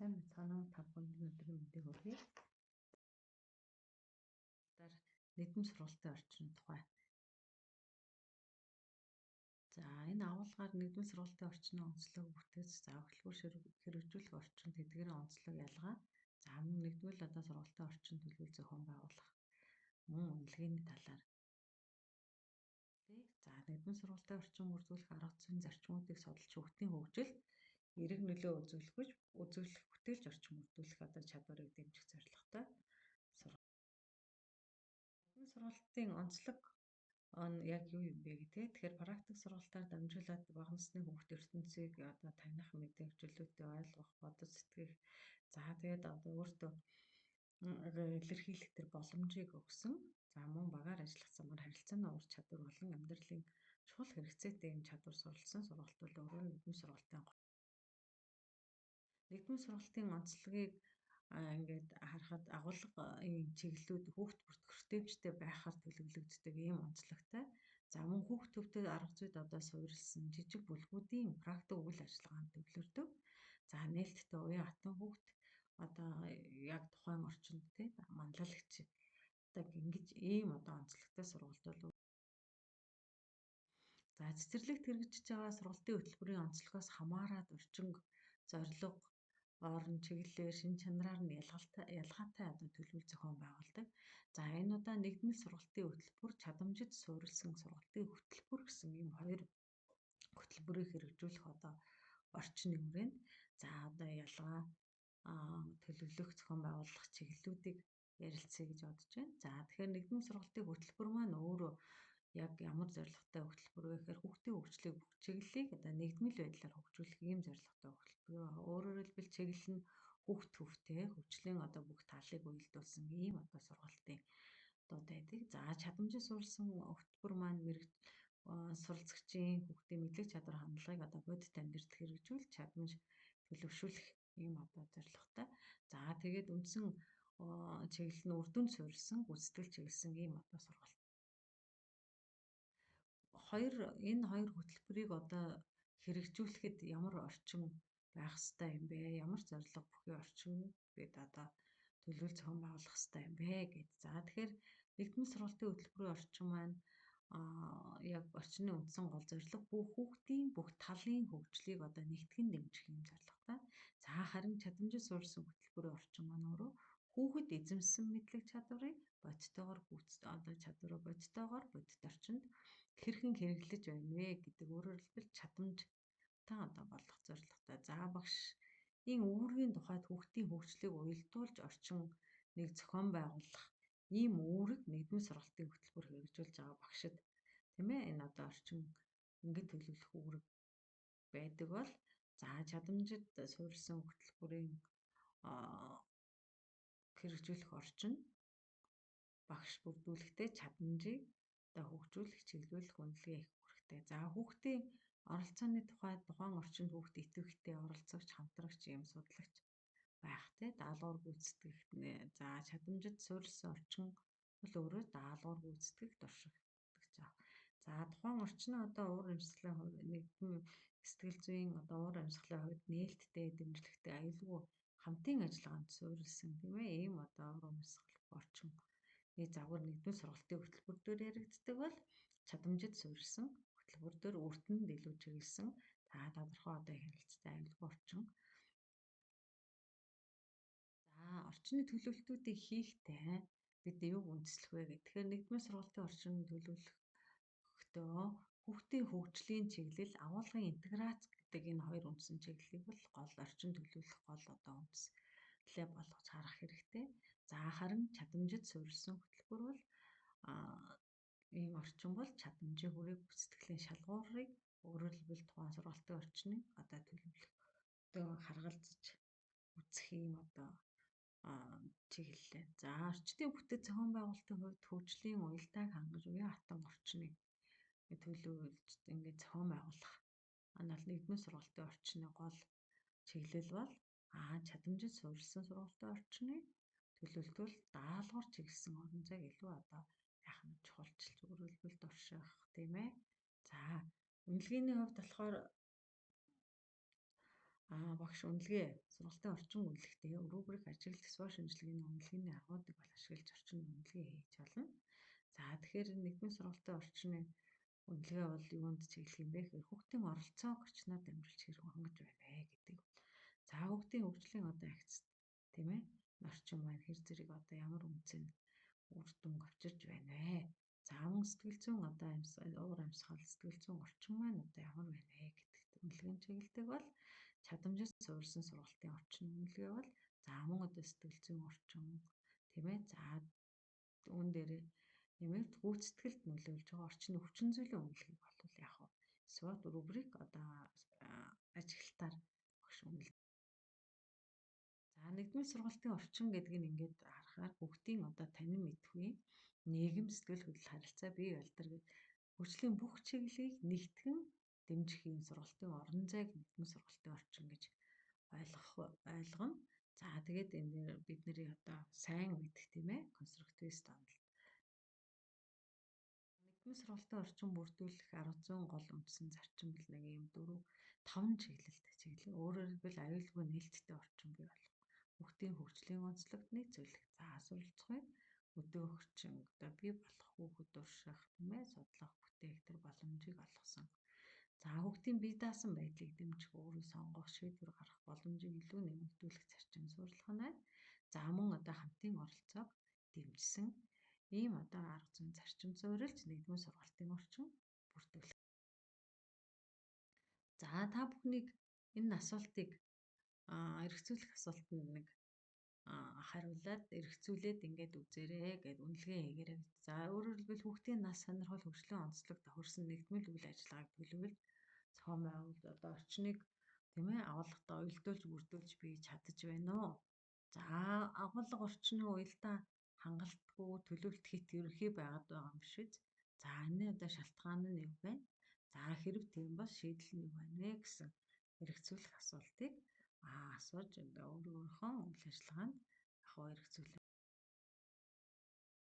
Сайн байцгаана уу? Та бүхэнд өнөөдрийн мэндийг хүргэе. Нийгэм сургалтын орчин тухай. За энэ агуулгаар нийгэм сургалтын орчны онцлог бүтэц, за хөтөлбөр хэрэгжүүлэх орчин, тэдгээрийн онцлог ялгаа, за мөн нэгдмэл одоо сургалтын орчин төлөв зохион байгуулах мөн үнэлгээний талаар. За нийгэм сургалтын орчин бүрдүүлэх арга зүйн зарчмуудыг судалж хүүхдийн хөгжилд эерэг нөлөө үзүүлэх бүтээлч орчин бүрдүүлэх одоо чадварыг дэмжих зорилготой сургалтын сургалтын онцлог нь яг юу юм бэ гэдэг. Тэгэхээр практик сургалтаар дамжуулаад бага насны хүүхд ертөнцийг одоо таних, мэдэх, чөлөөтэй ойлгох, бодож сэтгэх, за тэгээд одоо өөртөө илэрхийлэх тэр боломжийг өгсөн. За мөн багаар ажиллах замаар харилцааны ур чадвар болон амьдралын чухал хэрэгцээтэй юм чадвар суралцсан сургалт бол өөрөө нийгмийн сургалтын нийгмийн сургалтын онцлогийг ингээд харахад агуулгын чиглэлүүд хүүхд бүрт хүртээмжтэй байхаар төлөвлөгддөг ийм онцлогтой. За мөн хүүхд төвтэй арга зүйд одоо суурилсан жижиг бүлгүүдийн практик үйл ажиллагаанд төвлөрдөг. За нээлттэй уян хатан хүүхд одоо яг тухайн орчинд тий манлайлагч одоо ингэж ийм одоо онцлогтой сургалт бол. За цэцэрлэгт хэрэгжиж байгаа сургалтын хөтөлбөрийн онцлогоос хамаарат орчин зорилго орон чиглэлээр шин чанараар нь ялгаатай одоо төлөв зохион байгуулдаг. За энэ удаа нэгдмэл сургалтын хөтөлбөр, чадамжид суурилсан сургалтын хөтөлбөр гэсэн ийм хоёр хөтөлбөрийг хэрэгжүүлэх одоо орчны хүрээнд за одоо ялгаа төлөвлөх зохион байгуулах чиглэлүүдийг ярилцъя гэж бодож байна. За тэгэхээр нэгдмэл сургалтын хөтөлбөр маань өөрөө яг ямар зорилготой хөтөлбөр вэ гэхээр хүүхдийн хөгжлийг бүх чиглэлийг одоо нэгдмэл байдлаар хөгжүүлэх ийм зорилготой хөтөлбөр. Өөрөөр хэлбэл чиглэл нь хүүхд төвтэй хөгжлийн одоо бүх талыг уялдуулсан ийм одоо сургалтын одоо байдаг. За чадамжид суурилсан хөтөлбөр маань суралцагчийн хүүхдийн мэдлэг чадвар хандлагыг одоо бодит амьдралд хэрэгжүүл чадамж төлөвшүүлэх ийм одоо зорилготой. За тэгээд үндсэн чиглэл нь үр дүнд суурилсан гүйцэтгэл чиглэсэн ийм одоо сургалт. Энэ хоёр хөтөлбөрийг одоо хэрэгжүүлэхэд ямар орчин байх ёстой юм бэ? Ямар зорилго бүхий орчин бид одоо төлөв зохион байгуулах ёстой юм бэ гэд. За тэгэхээр нэгдмэл сургалтын хөтөлбөрийн орчин маань яг орчны үндсэн гол зорилго бүх хүүхдийн бүх талын хөгжлийг одоо нэгтгэн дэмжих юм зорилготой. За харин чадамжид суурилсан хөтөлбөрийн орчин маань өөрөө хүүхэд эзэмшсэн мэдлэг чадварыг бодтойгоор одоо чадвараа бодтойгоор бодит орчинд хэрхэн хэрэглэж байна вэ гэдэг өөрөөр хэлбэл чадамжтай одоо болох зорилготой. За багшийн үүргийн тухайд хүүхдийн хөгжлийг уялдуулж орчин нэг зохион байгуулах ийм үүрэг нэгдмэл сургалтын хөтөлбөр хэрэгжүүлж байгаа багшид тийм ээ энэ одоо орчин ингэж төлөвлөх үүрэг байдаг бол за чадамжид суурилсан хөтөлбөрийн хэрэгжүүлэх орчин багш бүрдүүлэхдээ чадамжийг одоо хөгжүүлэх, чиглүүлэх үнэлгээ их үүрэгтэй. За хүүхдийн оролцооны тухай тухайн орчинд хүүхд идэвхтэй оролцогч, хамтрагч юм судлагч байх те даалгавар гүйцэтгэх. За чадамжид суурилсан орчин бол өөрөө даалгавар гүйцэтгэх туршигдаж байгаа. За тухайн орчин одоо уур амьсгалын хувьд нэгдэн сэтгэл зүйн одоо уур амьсгалын хувьд нээлттэй, дэмжлэгтэй, аюулгүй хамтын ажиллагаанд суурилсан тийм ээ ийм одоо уур амьсгал орчин нэг загвар нэгдүгээр сургалтын хөтөлбөр дээр яригддаг бол чадамжид суурилсан хөтөлбөр дээр өөрт нь илүү чиглэсэн за тодорхой одоо харилцаатай аюулгүй орчин. За орчны төлөвлөлтүүдийг хийхдээ бид юуг үндэслэх вэ гэх. Тэгэхээр нэгдүгээр сургалтын орчин төлөвлөхдөө хүүхдийн хөгжлийн чиглэл, агуулгын интеграц гэдэг энэ хоёр үндсэн чиглэлийг бол гол орчин төлөвлөх гол одоо үндслээ болгож харах хэрэгтэй. За харин чадамжид суурилсан хөтөлбөр бол ийм орчин бол чадамжийн хүрээ гүйцэтгэлийн шалгуурыг өөрөөр хэлбэл тухайн сургалтын орчныг одоо төлөвлөх одоо харгалзаж үзэх ийм одоо чиглэлээ. За орчны бүтэц зохион байгуулалтын хувьд хөгжлийн уялдааг хангаж уян хатан орчныг төлөвлөж ингээд зохион байгуулах. Энэ бол нэгдмэл сургалтын орчны гол чиглэл бол чадамжид суурилсан сургалтын орчныг төлөвлөлт бол даалгавар чиглэсэн орон зайг илүү одоо яах нь чухалчилж өөрөөр хэлбэл турших тийм ээ. За үнэлгээний хувьд болохоор Багш үнэлгээ сургалтын орчин үнэлэхдээ рубрик ажиглах SWOT шинжилгээний үнэлгээний аргуудыг бол ашиглаж орчин үнэлгээ хийж болно. За, тэгэхээр нэгдүгээр сургалтын орчны үнэлгээ бол юунд чиглэх юм бэ гэхээр хүүхдийн оролцоог орчноор дамжуулж хэрхэн хангаж байна вэ гэдэг. За, хүүхдийн хөгжлийн одоо акц, тийм ээ, орчин маань хэр зэрэг одоо ямар үнцэн үр дүнг авчирч байна вэ? За, мөн сэтгэл зүйн одоо уур амьсгал, сэтгэл зүйн орчин маань одоо ямар байна вэ гэдэгт үнэлгээнд чиглэдэг бол чадамжид суурьсан сургалтын орчин үнэлгээ бол за мөн одоо сэтгэл зүйн орчин, тийм ээ, за үүн дээрээ нэмээд гүйцэтгэлд нөлөөлж байгаа орчны хүчин зүйлийн үнэлгээг бол яг нь SWOT рубрик одоо ажиглалтаар багш үнэлдэг. За, нэгдүгээр сургалтын орчин гэдэг нь ингээд харахаар хүүхдийн одоо танин мэдэхүй нийгэм, сэтгэл хөдлөл, харилцаа, бие ялдар гэх хөгжлийн бүх чиглэлийг нэгтгэн дэмжих юм сургалтын орон зайг нэгдмэл сургалтын орчин гэж ойлгоно. За, тэгээд энэ дээр бидний одоо сайн мэдэх, тийм ээ, конструктивист онол. Нэгдмэл сургалтын орчин бүрдүүлэх 1000 гол үндсэн зарчим бэл нэг юм 4 5 чиглэлд чиглэл. Өөрөөр хэлбэл аюулгүй нээлттэй орчин бий болох. Хүүхдийн хөгжлийн онцлогт нийцүүлэх. За, суралцахыг өдөөх орчин одоо бий болох, хүүхэд турших, тийм ээ, судлах, бүтээх тэр боломжийг олгосон. За, хүүхдийн бие даасан байдлыг дэмжих, өөрөө сонгох, шийдвэр гаргах боломжийг илүү нэмэгдүүлэх зарчим сурлах нь байна. За, мөн одоо хамтын оролцоог дэмжсэн ийм одоо арга зүйн зарчим суурилж нэгдмэл сургалтын орчин бүрдүүлэх. За, та бүхнийг энэ асуултыг эргцүүлэх асуултанд нэг хариулаад эргцүүлээд ингээд үзээрэй гэд үнэлгээ хийгээрэй. За, өөрөөр хэлбэл хүүхдийн нас, сонирхол, хөгжлийн онцлог тохирсон нэгдмэл үйл ажиллагааг төлөвлөж зохион байгуулж одоо орчныг, тийм ээ, агуулгатай уялдуулж бүрдүүлж би чадаж байна уу? За, агуулга орчны уялдаа хангалтгүй, төлөвлөлт хэт ерөнхий байгаад байгаа юм биш үү? За, энэ одоо шалтгаан нь юу вэ? За, хэрэг тийм бол шийдэл нь юу байна вэ гэсэн эргцүүлэх асуултыг асууж одоо өөр өөрийнхөө үйл ажиллагаанд яг эргцүүлээ.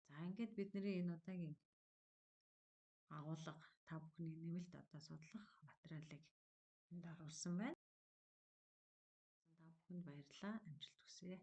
За, ингээд бидний энэ удаагийн агуулга та бүхний нэмэлт одоо судлах материалыг энд оруулсан байна. Та бүхэнд баярлалаа. Амжилт хүсье.